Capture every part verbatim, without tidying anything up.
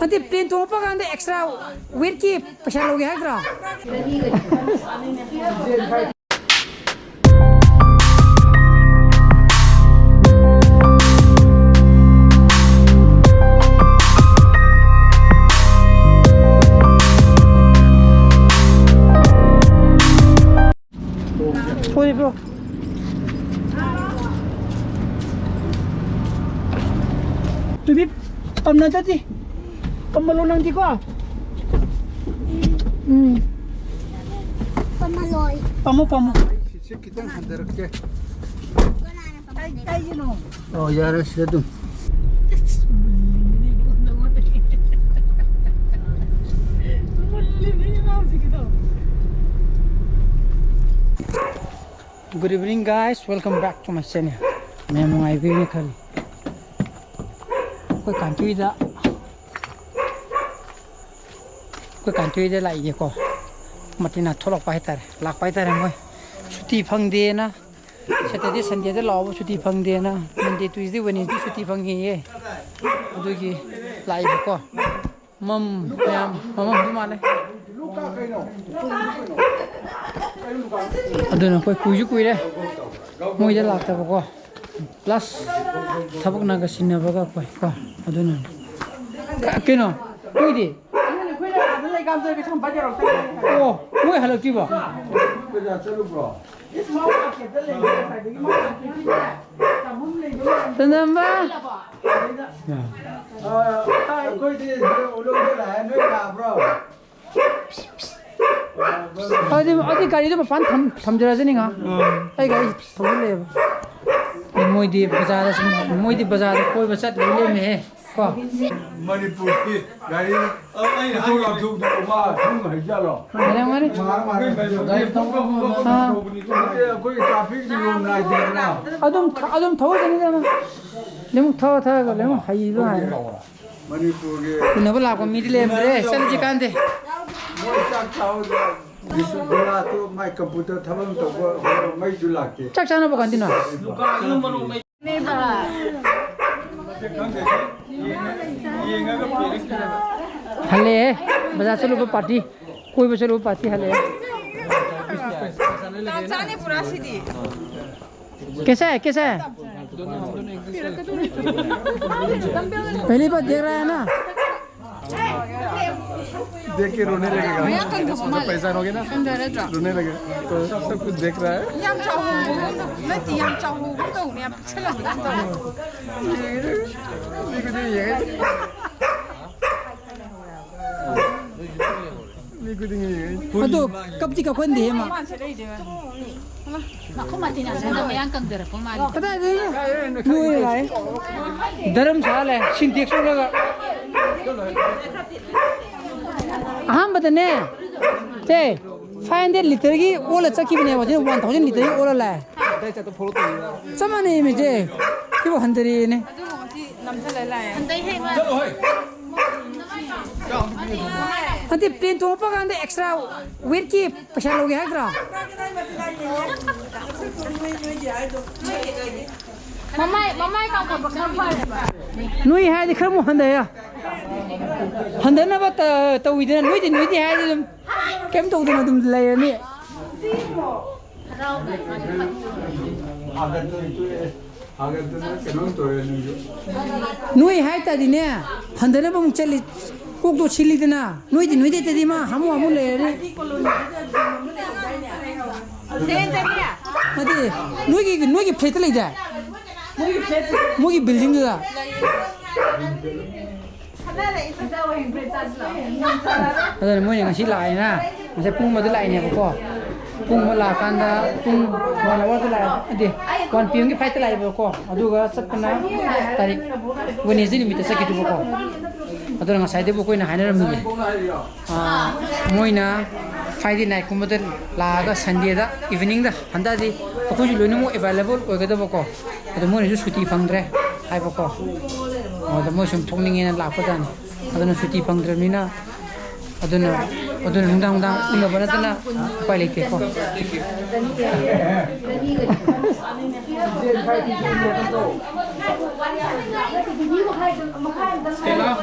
ꯅꯠꯇꯦ, ꯄ꯭ꯂꯦꯟ ꯇꯣꯡꯉꯛꯄ ꯀꯥꯟꯗ ꯑꯦꯛꯁꯇ꯭ꯔꯥ ꯋꯦꯠꯀꯤ ꯄꯩꯁꯥ ꯂꯧꯒꯦ ꯍꯥꯏꯗ꯭ꯔꯣ? Sorry, bro. ꯇꯨꯕꯤ, ꯄꯝꯅꯗꯗꯤ꯫ ꯄꯝꯃꯜꯂꯣ ꯅꯪꯗꯤꯀꯣ꯫ ꯎꯝ꯫ ꯄꯝꯃꯜꯂꯣꯏ꯫ ꯄꯝꯃꯣ, ꯄꯝꯃꯣ꯫ ꯁꯤꯠꯁꯦ ꯈꯤꯇꯪ ꯍꯟꯊꯔꯛꯀꯦ꯫ ꯀꯩ-, ꯀꯩꯒꯤꯅꯣ? ꯑꯣ, ꯌꯥꯔꯦ, ꯁꯤꯗ ꯑꯗꯨꯝ꯫ Good evening, guys. Welcome back to my channel. ꯃꯌꯥꯝ ꯅꯨꯡꯉꯥꯏꯕꯤꯔꯤꯅ ꯈꯜꯂꯤ꯫ ꯑꯩꯈꯣꯏ ꯀꯥꯟꯇꯨꯏꯗ, ꯑꯩꯈꯣꯏ ꯀꯥꯟꯇꯨꯏꯗ ꯂꯥꯛꯏꯌꯦꯀꯣ꯫ ꯃꯇꯤꯅ ꯊꯣꯛꯂꯛꯄ ꯍꯥꯏꯇꯥꯔꯦ, ꯂꯥꯛꯄ ꯍꯥꯏꯇꯥꯔꯦ꯫ ꯃꯣꯏ ꯁꯨꯇꯤ ꯐꯪꯗꯦꯅ, Saturday Sundayꯗ ꯂꯥꯛꯑꯣꯕ ꯁꯨꯇꯤ ꯐꯪꯗꯦꯅ, Monday, Tuesday, Wednesday ꯁꯨꯇꯤ ꯐꯪꯉꯦꯌꯦ꯫ ꯑꯗꯨꯒꯤ ꯂꯥꯛꯏꯕꯀꯣ꯫ ꯃꯝ ꯃꯌꯥꯝ ꯃꯃꯝꯗꯤ ꯃꯥꯜꯂꯦ꯫ ꯑꯗꯨꯅ ꯑꯩꯈꯣꯏ ꯀꯨꯏꯁꯨ ꯀꯨꯏꯔꯦ ꯃꯣꯏꯗ ꯂꯥꯛꯇꯕꯀꯣ꯫ Plus ꯊꯕꯛꯅꯒ ꯁꯤꯟꯅꯕꯒ ꯑꯩꯈꯣꯏ ꯀꯣ꯫ ꯑꯗꯨꯅꯅꯦ꯫ ꯀ-, ꯀꯩꯅꯣ? ꯃꯣꯏꯗꯤ? ꯑꯣ, ꯃꯣꯏ ꯍꯜꯂꯛꯇ꯭ꯔꯤꯕꯣ? ꯆꯟꯗꯝꯕ? ꯑ, ꯑꯩꯈꯣꯏꯗꯤ ꯁꯤꯗ ꯎꯂꯣꯡꯗ ꯂꯥꯛꯑꯦ, ꯅꯣꯏ ꯂꯥꯛꯑꯕ꯭ꯔꯣ? ꯑꯗꯨꯗꯤ, ꯑꯗꯨꯗꯤ ꯒꯥꯔꯤꯗꯣ ꯃꯄꯥꯟ ꯊꯝ-, ꯊꯝꯖꯔꯁꯤꯅꯤ ꯉꯥꯏꯍꯥꯛ꯫ ꯑꯩ ꯒꯥꯔꯤ ꯊꯧꯖꯤꯜꯂꯛꯑꯦꯕ꯫ ꯃꯣꯏꯗꯤ ꯕꯖꯥꯔꯗ ꯁꯨꯝ, ꯃꯣꯏꯗꯤ ꯕꯖꯥꯔꯗ ꯀꯣꯏꯕ ꯆꯠ ꯂꯣꯏ ꯂꯩꯔꯝꯃꯦꯍꯦ꯫ ꯀꯣ? ꯃꯅꯤꯄꯨꯔꯒꯤ ꯒꯥꯔꯤ ꯄꯨꯊꯣꯛ ꯂꯥꯛꯊꯣꯛꯇꯕ ꯃꯥ ꯁꯨꯝ ꯍꯩꯖꯥꯠꯂꯣ? ꯃꯥꯅꯦ, ꯃꯥꯅꯦ꯫ ꯒꯥꯔꯤ ꯊꯧꯕ ꯑꯃ ꯑꯥ꯫ ꯇꯧꯕꯅꯤ꯫ ꯑꯗꯨꯗꯤ ꯑꯩꯈꯣꯏ traffic ꯅꯤꯌꯣꯝ ꯅꯥꯏꯗꯦꯗꯅ꯫ ꯑꯗꯨꯝ ꯊ-, ꯑꯗꯨꯝ ꯊꯧꯔꯛꯀꯅꯤꯗ ꯃꯥ꯫ ꯑꯗꯨꯝ ꯊꯧꯔ ꯊꯧꯔꯒ ꯂꯣꯏꯅꯃꯛ ꯍꯩꯕ ꯉꯥꯛꯇꯅꯤ꯫ ꯃꯅꯤꯄꯨꯔꯒꯤ ꯎꯅꯕ ꯂꯥꯛꯄ ꯃꯤꯗꯤ ꯂꯩꯔꯝꯗ꯭ꯔꯦ, ꯆꯠꯂꯁꯤ ꯀꯥꯟꯗꯦ꯫ ꯃꯣꯏ ꯆꯥꯛ ꯆꯥꯕꯗ ꯕꯤꯁꯅꯨꯄꯨꯔ ꯂꯥꯛꯇꯣ ꯃꯥꯏ computer ꯊꯕꯛ ꯑꯃ ꯇꯧꯕ ꯃꯩꯁꯨ ꯂꯥꯛꯇꯦ꯫ ꯆꯥꯛ ꯆꯥꯅꯕ ꯀꯥꯟꯗꯤꯅꯣ? ꯅꯦꯕ꯫ ꯍꯜꯂꯛꯑꯦ꯫ ꯕꯖꯥꯔ ꯆꯠꯂꯨꯕ ꯄꯥꯔꯇꯤ, ꯀꯣꯏꯕ ꯆꯠꯂꯨꯕ ꯄꯥꯔꯇꯤ ꯍꯜꯂꯛꯑꯦ꯫ ꯇꯥꯡ ꯆꯥꯅꯤ ꯄꯨꯔꯥ ꯁꯤꯗꯤ꯫ कैसा है, कैसा है? पहली बार देख रहा है ना। देख के रोने लगेगा। पैसा रोगे ना, रोने लगेगा। तो सब कुछ देख रहा है। ꯌꯥꯝ ꯆꯥꯎꯍꯧꯕꯒꯨꯝ ꯇꯧ-, ꯅꯠꯇꯦ, ꯌꯥꯝ ꯆꯥꯎꯍꯧꯕꯒꯨꯝ ꯇꯧꯅꯦ, ꯌꯥꯝ ꯄꯤꯛꯁꯜꯂꯛꯄꯒꯨꯝ ꯇꯧ꯫ ꯑꯗꯣ ꯀꯞꯇꯤ ꯀꯞꯍꯟꯗꯦꯍꯦ ꯃꯥ꯫ ꯀꯗꯥꯏꯗꯒꯤ ꯅꯣꯏ ꯂꯥꯛꯑꯦ? ꯙꯔꯝꯁꯥꯂꯥ ꯂꯩ, ꯁꯤꯟꯇꯦꯛꯁ ꯑꯣꯜꯂꯒ꯫ ꯑꯍꯥꯟꯕꯗꯅꯦ, ꯁꯦ, ꯐꯥꯏꯚ ꯍꯟꯗ꯭ꯔꯦꯠ ꯂꯤꯇꯔꯒꯤ ꯑꯣꯜꯂ ꯆꯠꯈꯤꯕꯅꯦꯕ, ꯍꯧꯖꯤꯛ ꯋꯥꯟ ꯊꯥꯎꯖꯟ ꯂꯤꯇꯔꯒꯤ ꯑꯣꯜꯂ ꯂꯥꯛꯑꯦ꯫ ꯆꯞ ꯃꯥꯟꯅꯩ ꯃꯤꯁꯦ꯫ ꯁꯤꯕꯨ ꯍꯟꯊꯔꯛꯑꯦꯅꯦ꯫ ꯑꯗꯨꯕꯨ ꯉꯁꯤ ꯅꯝꯁꯤꯜꯂ ꯂꯥꯛꯑꯦ꯫ ꯍꯟꯗꯩ ꯍꯦꯛ ꯂꯥꯛꯑꯦ꯫ ꯅꯠꯇꯦ, ꯄ꯭ꯂꯦꯟ ꯇꯣꯡꯉꯛꯄ ꯀꯥꯟꯗ ꯑꯦꯛꯁꯇ꯭ꯔꯥ ꯋꯦꯠꯀꯤ ꯄꯩꯁꯥ ꯂꯧꯒꯦ ꯍꯥꯏꯗ꯭ꯔꯣ? ꯃꯃꯥꯏ, ꯃꯃꯥꯏ ꯀꯥꯎꯊꯣꯛꯄ ꯈꯔ ꯐꯔꯦꯕ꯫ ꯅꯣꯏ ꯍꯥꯏꯔꯗꯤ ꯈꯔ ꯑꯃꯨꯛ ꯍꯟꯊꯩꯌꯦ꯫ ꯍꯟꯊꯅꯕ ꯇ-, ꯇꯧꯋꯤꯗꯅ, ꯅꯣꯏꯗꯤ, ꯅꯣꯏꯗꯤ ꯍꯥꯏꯔꯗꯤ ꯑꯗꯨꯝ ꯀꯩꯝ ꯇꯧꯗꯅ ꯑꯗꯨꯝ ꯂꯩꯔꯅꯤ꯫ ꯅꯣꯏ ꯍꯥꯏ ꯇꯥꯔꯗꯤꯅꯦ, ꯍꯟꯊꯅꯕ ꯑꯃꯨꯛ ꯆꯠꯂꯤ, ꯀꯣꯛꯇꯣ ꯁꯤꯜꯂꯤꯗꯅ, ꯅꯣꯏꯗꯤ ꯅꯣꯏꯗꯩ ꯇꯗꯤ ꯃꯥ ꯍꯥꯃꯨ ꯍꯥꯃꯨ ꯂꯩꯔꯅꯤ꯫ ꯅꯠꯇꯦ, ꯅꯣꯏꯒꯤ, ꯅꯣꯏꯒꯤ ꯐ꯭ꯂꯦꯠꯇ ꯂꯩꯗꯥꯏ? ꯃꯣꯏꯒꯤ ꯕꯤꯜꯗꯤꯡꯗꯨꯗ꯫ ꯑꯗꯨꯅ ꯃꯣꯏꯅ ꯉꯁꯤ ꯂꯥꯛꯑꯦꯅ, ꯉꯁꯥꯏ ꯄꯨꯡ ꯑꯃꯗ ꯂꯥꯛꯏꯅꯦꯕꯀꯣ꯫ ꯄꯨꯡ ꯑꯃ ꯂꯥꯛꯑꯀꯥꯟꯗ ꯄꯨꯡ ꯋꯥꯟ ꯑꯋꯥꯔꯗ ꯂꯥꯛꯑꯦ, ꯅꯠꯇꯦ, ꯋꯥꯟ ꯄꯤ ꯑꯦꯝꯒꯤ ꯐ꯭ꯂꯥꯏꯠꯇ ꯂꯥꯛꯑꯦꯕꯀꯣ꯫ ꯑꯗꯨꯒ ꯆꯠꯄꯅ ꯇꯥꯔꯤꯛ ꯋꯦꯅꯦꯁꯗꯦ ꯅꯨꯃꯤꯠꯇ ꯆꯠꯈꯤꯗꯨꯕꯀꯣ꯫ ꯑꯗꯨꯅ ꯉꯁꯥꯏꯗꯕꯨ ꯑꯩꯈꯣꯏꯅ ꯍꯥꯏꯅꯔꯝꯃꯤꯅꯦ꯫ ꯑꯥ, ꯃꯣꯏꯅ ꯐ꯭ꯔꯥꯏꯗꯦ ꯅꯥꯏꯠꯀꯨꯝꯕꯗ ꯂꯥꯛꯑꯒ ꯁꯟꯗꯦꯗ ꯏꯚꯤꯅꯤꯡꯗ ꯍꯟꯗꯛꯇꯤ ꯑꯩꯈꯣꯏꯁꯨ ꯂꯣꯏꯅꯃꯛ ꯑꯦꯕꯥꯏꯂꯦꯕꯜ ꯑꯣꯏꯒꯗꯕꯀꯣ꯫ ꯑꯗꯣ ꯃꯣꯏꯅꯁꯨ ꯁꯨꯇꯤ ꯐꯪꯗ꯭ꯔꯦ ꯍꯥꯏꯕꯀꯣ꯫ ꯑꯗꯣ ꯃꯣꯏ ꯁꯨꯝ ꯊꯣꯛꯅꯤꯡꯉꯦꯅ ꯂꯥꯛꯄꯖꯥꯠꯅꯤ꯫ ꯑꯗꯨꯅ ꯁꯨꯇꯤ ꯐꯪꯗ꯭ꯔꯕꯅꯤꯅ, ꯑꯗꯨꯅ, ꯑꯗꯨꯅ ꯅꯨꯡꯗꯥꯡ ꯅꯨꯡꯗꯥꯡ ꯎꯅꯕ ꯅꯠꯇꯅ ꯎꯄꯥꯏ ꯂꯩꯇꯦꯀꯣ꯫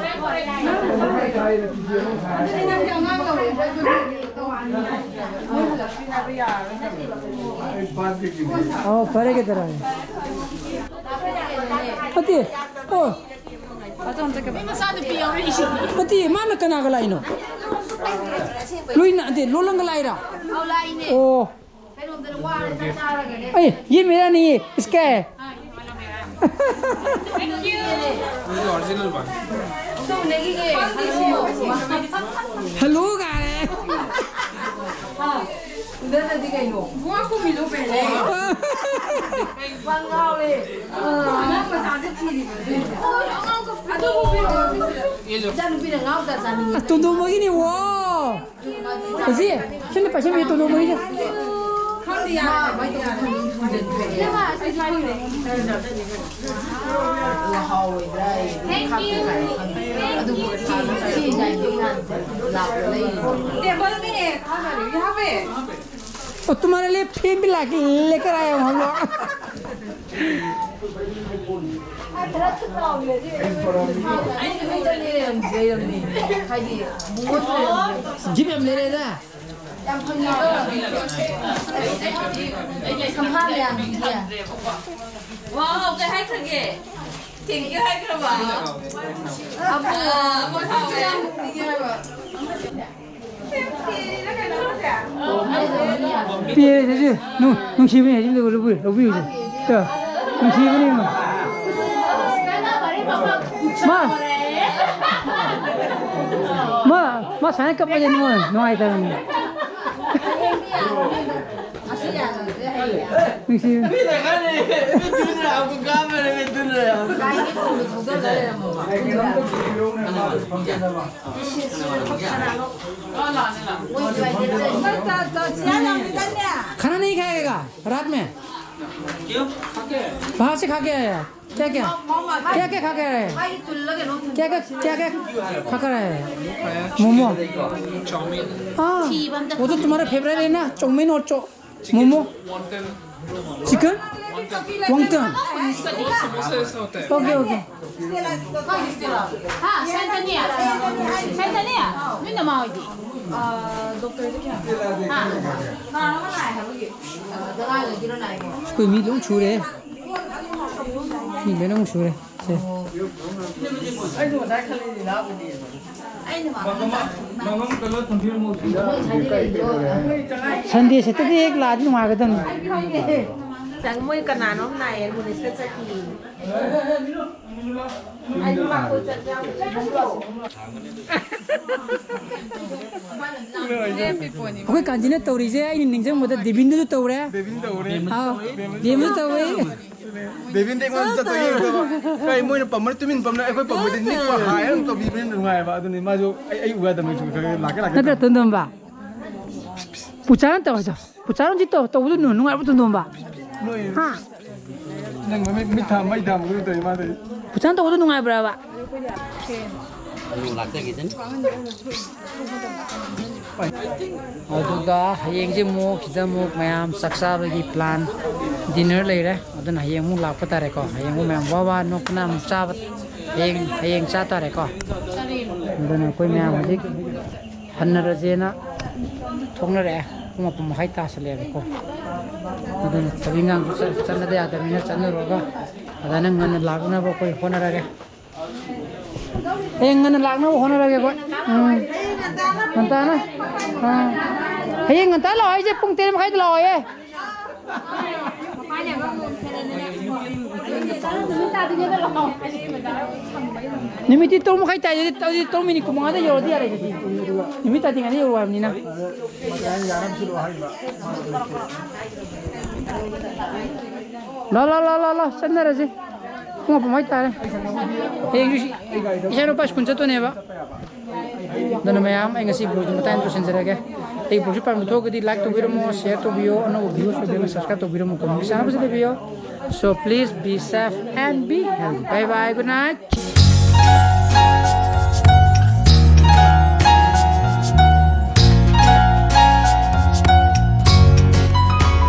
ꯑꯣ, ꯐꯔꯦ, ꯀꯩꯗꯧꯔꯒꯦ? ꯅꯠꯇꯦ꯫ ꯑꯣ꯫ ꯃꯆꯥꯅꯨꯄꯤ ꯌꯥꯎꯔꯛꯏꯁꯤꯗꯤ꯫ ꯅꯠꯇꯦ, ꯃꯥꯅ ꯀꯅꯥꯒ ꯂꯥꯛꯏꯅꯣ? ꯂꯣꯏꯅ, ꯅꯠꯇꯦ, ꯂꯣꯜꯂꯪꯒ ꯂꯥꯛꯏꯔꯥ? ꯑꯧ, ꯂꯥꯛꯏꯅꯦ꯫ ꯑꯣ꯫ ꯀꯩꯅꯣꯝꯗꯅ ꯋꯥꯔꯦ, ꯆꯥꯛ ꯆꯥꯔꯒꯅꯦ꯫ ꯑꯦ, ꯌꯦ ꯃꯦꯔꯥ ꯅꯍꯤ ꯍꯦ, ꯏꯁꯀꯥ ꯍꯦ꯫ Hello ꯀꯥꯏꯔꯦ꯫ ꯎꯗꯅꯗꯤ ꯀꯩꯅꯣ? ꯋꯥ ꯀꯨꯝꯃꯤꯗꯣ ꯀꯩꯅꯣ? ꯋꯥ ꯉꯥꯎꯔꯦ꯫ ꯑꯉꯥꯡ ꯃꯆꯥꯁꯦ ꯊꯤꯔꯤꯕꯅꯦ꯫ ꯑꯗꯨꯕꯨ ꯏꯆꯥꯅꯨꯄꯤꯅ ꯉꯥꯎꯗ ꯆꯥꯅꯤꯡꯉꯤ꯫ ꯑꯁ, ꯇꯣꯟꯗꯣꯝꯕꯒꯤꯅꯦ, ꯋꯥ꯫ ꯍꯧꯖꯤꯛ ꯁꯤꯅ ꯄꯥꯏꯁꯟꯕꯤ ꯇꯣꯟꯗꯣꯟꯕꯒꯤꯁꯦ꯫ तो तुम्हारे लिए फिर भी लाके लेकर आया हूँ हम लोग। ꯍꯥꯏꯗꯤ ꯃꯉꯣꯟꯗ ꯂꯩꯔꯝꯕꯁꯦ꯫ ꯖꯤꯞ ꯌꯥꯝ ꯂꯩꯔꯦꯗ꯫ ꯌꯥꯝ ꯐꯪꯉꯦ꯫ ꯁꯝꯐꯥ ꯃꯌꯥꯝꯁꯤꯗꯤ꯫ ꯋꯥꯎ, ꯀꯩ ꯍꯥꯏꯈ꯭ꯔꯒꯦ? Thank you ꯍꯥꯏꯈ꯭ꯔꯕ? ꯑꯃꯨꯛ, ꯑꯃꯨꯛ ꯍꯥꯎꯋꯦ꯫ ꯄꯤꯔꯦ, ꯁꯤꯁꯦ꯫ ꯅꯨ-, ꯅꯨꯡꯁꯤꯕꯅꯦ, ꯁꯤꯁꯦ ꯂꯧꯕꯤꯌꯨ, ꯂꯧꯕꯤꯌꯨ, ꯁꯦ꯫ ꯇ, ꯅꯨꯡꯁꯤꯕꯅꯦ, ꯏꯃꯥ꯫ ꯃꯥ, ꯃꯥ, ꯃꯥ ꯁꯨꯃꯥꯏꯅ ꯀꯞꯄꯁꯦ ꯅꯨꯡꯉꯥꯏ-, ꯅꯨꯡꯉꯥꯏꯇꯕꯅꯦ꯫ ꯅꯨꯡꯁꯤꯕꯅꯦ꯫ खाना नहीं खाएगा रात में? क्यों? बाहर से खा के आया। क्या क्या? क्या क्या खा के आया? क्या क्या, क्या क्या खा के आया? मोमो। हाँ, वो तो तुम्हारा फेवरेट है ना, चाउमीन और चो-, मोमो। चिकन? ꯋꯥꯡꯇꯝ꯫ Okay, okay. ꯍꯥ, ꯁꯦꯟꯇꯅꯤꯌꯥ? ꯁꯦꯟꯇꯅꯤꯌꯥ? ꯅꯣꯏ ꯅꯃꯥ ꯍꯣꯏꯗꯤ? ꯍꯥ? ꯑꯩꯈꯣꯏ ꯃꯤ ꯂꯣꯏ ꯁꯨꯔꯦ꯫ ꯃꯤ ꯂꯣꯏꯅꯃꯛ ꯁꯨꯔꯦ꯫ ꯁꯦ꯫ ꯁꯟꯗꯦ ꯁꯦꯇꯔꯗꯦ ꯍꯦꯛ ꯂꯥꯛꯑꯗꯤ ꯅꯨꯡꯉꯥꯏꯒꯗꯕꯅꯤ꯫ ꯆꯪ-, ꯃꯣꯏ ꯀꯅꯥꯅꯣꯝ ꯅꯥꯏꯌꯦ, ꯃꯨꯅꯤꯁꯀ ꯆꯠꯈꯤ꯫ ꯑꯩꯈꯣꯏ ꯀꯥꯟꯆꯤꯅ ꯇꯧꯔꯤꯁꯦ ꯑꯩꯅ ꯅꯤꯡꯁꯤꯡꯕꯗ ꯗꯦꯕꯤꯟꯗꯁꯨ ꯇꯧꯔꯦ꯫ ꯗꯦꯕꯤꯟ ꯇꯧꯔꯦ꯫ ꯑꯥꯎ, ꯗꯦꯕꯤꯟꯁꯨ ꯇꯧꯋꯦ꯫ ꯗꯦꯕꯤꯟꯗꯤ ꯑꯩꯉꯣꯟꯗ ꯆꯠꯇꯣꯏꯅꯦ꯫ ꯀꯩ ꯃꯣꯏꯅ ꯄꯝꯕꯅ ꯇꯨꯃꯤꯟ ꯄꯝꯅ ꯑꯩꯈꯣꯏ ꯄꯝꯕꯗꯤ ꯅꯤꯛꯄ ꯍꯥꯏ ꯑꯗꯨꯝ ꯇꯧꯕꯤꯕꯅꯤꯅ ꯅꯨꯡꯉꯥꯏꯕ꯫ ꯑꯗꯨꯅꯤ ꯃꯥꯁꯨ ꯑꯩ, ꯑꯩ ꯎ ꯌꯥꯗꯕꯅꯤ ꯁꯨꯝ ꯈꯔ ꯈꯔ ꯂꯥꯛꯀꯦ ꯂꯥꯛꯀꯦ ꯅꯠꯇ꯭ꯔ ꯇꯧ-, ꯇꯣꯟꯗꯣꯝꯕ? ꯄꯨꯆꯥꯅ ꯇꯧ ꯍꯥꯏꯗꯣ꯫ ꯄꯨꯆꯥꯅ ꯍꯧꯖꯤꯛ ꯇꯧ-, ꯇꯧꯕꯗꯣ ꯅꯨ-, ꯅꯨꯡꯉꯥꯏꯕ ꯇꯣꯟꯗꯣꯝꯕ? ꯃꯣꯏ ꯍꯥ? ꯅꯪ ꯃꯃꯤꯠ ꯃꯤꯠ ꯊꯥ ꯃꯩ ꯊꯥꯟꯕꯗꯨ ꯇꯧꯏ ꯃꯥ ꯇꯧꯏ꯫ ꯄꯨꯆꯥꯅ ꯇꯧꯕꯗꯣ ꯅꯨꯡꯉꯥꯏꯕ꯭ꯔꯕ? ꯑꯗꯨ ꯂꯥꯛꯆꯈꯤꯁꯅꯤ꯫ ꯑꯗꯨꯒ ꯍꯌꯦꯡꯁꯦ ꯑꯃꯨꯛ ꯁꯤꯗ ꯑꯃꯨꯛ ꯃꯌꯥꯝ ꯆꯥꯛ ꯆꯥꯕꯒꯤ plan, dinner ꯂꯩꯔꯦ꯫ ꯑꯗꯨꯅ ꯍꯌꯦꯡ ꯑꯃꯨꯛ ꯂꯥꯛꯄ ꯇꯥꯔꯦꯀꯣ꯫ ꯍꯌꯦꯡ ꯑꯃꯨꯛ ꯃꯌꯥꯝ ꯋꯥ ꯋꯥ ꯅꯣꯛꯇꯅ ꯑꯃꯨꯛ ꯆꯥꯕ, ꯍꯌꯦꯡ, ꯍꯌꯦꯡ ꯆꯥ ꯇꯥꯔꯦꯀꯣ꯫ ꯑꯗꯨꯅ ꯑꯩꯈꯣꯏ ꯃꯌꯥꯝ ꯍꯧꯖꯤꯛ ꯍꯟꯅꯔꯁꯦꯅ ꯊꯣꯛꯅꯔꯛꯑꯦ꯫ ꯄꯨꯡ ꯃꯥꯄꯟ ꯃꯈꯥꯏ ꯇꯥꯁꯜꯂꯛꯑꯦꯕꯀꯣ꯫ ꯑꯗꯨꯅ ꯊꯕꯛ ꯏꯟꯈꯥꯡꯁꯨ ꯆꯠ-, ꯆꯠꯅꯗ ꯌꯥꯗꯕꯅꯤꯅ ꯆꯠꯅꯔꯨꯔꯒ ꯑꯗꯨꯃꯥꯏꯅ ꯉꯟꯅ ꯂꯥꯛꯅꯕ ꯑꯩꯈꯣꯏ ꯍꯣꯠꯅꯔꯒꯦ꯫ ꯍꯌꯦꯡ ꯉꯟꯅ ꯂꯥꯛꯅꯕ ꯍꯣꯠꯅꯔꯒꯦ ꯑꯩꯈꯣꯏ꯫ ꯎꯝ꯫ ꯉꯟꯇꯥꯅ꯫ ꯑꯥ꯫ ꯍꯌꯦꯡ ꯉꯟꯇꯥ ꯂꯥꯛꯑꯣ ꯍꯥꯏꯁꯦ ꯄꯨꯡ ꯇꯔꯦꯠ ꯃꯈꯥꯏꯗ ꯂꯥꯛꯑꯣꯌꯦ꯫ ꯅꯨꯃꯤꯠꯇꯤ ꯇꯔꯨꯛ ꯃꯈꯥꯏ ꯇꯥꯏ, ꯑꯗꯨꯗꯤ ꯇꯔꯨꯛ ꯃꯤꯅꯤꯠ ꯀꯨꯟꯃꯉꯥꯗ ꯌꯧꯔꯗꯤ ꯌꯥꯔꯦ꯫ ꯅꯨꯃꯤꯠ ꯇꯥꯗ꯭ꯔꯤꯉꯩꯗ ꯌꯧꯔꯣ ꯍꯥꯏꯕꯅꯤꯅ꯫ ꯂꯥ, ꯂꯥ, ꯂꯥ, ꯂꯥ, ꯂꯥ, ꯆꯠꯅꯔꯁꯤ꯫ ꯄꯨꯡ ꯃꯥꯄꯟ ꯃꯈꯥꯏ ꯇꯥꯔꯦ꯫ ꯍꯌꯦꯡꯁꯨ ꯏꯆꯥꯅꯨꯄꯥ ꯁ꯭ꯀꯨꯜ ꯆꯠꯇꯣꯏꯅꯦꯕ꯫ ꯑꯗꯨꯅ ꯃꯌꯥꯝ, ꯑꯩ ꯉꯁꯤ vlogꯁꯤ ꯃꯇꯥꯡ ꯂꯣꯏꯁꯤꯟꯖꯔꯒꯦ꯫ ꯑꯩ vlogꯁꯤ ꯄꯥꯝꯕ ꯊꯣꯛꯑꯒꯗꯤ like ꯇꯧꯕꯤꯔꯝꯃꯣ, share ꯇꯧꯕꯤꯌꯣ, ꯑꯅꯧꯕ viewers ꯑꯣꯏꯕꯤꯔꯒ subscribe ꯇꯧꯕꯤꯔꯝꯃꯣ, comment section ꯑꯃꯁꯨ ꯂꯩꯕꯤꯌꯣ꯫ So please be safe and be healthy. Bye bye, good night.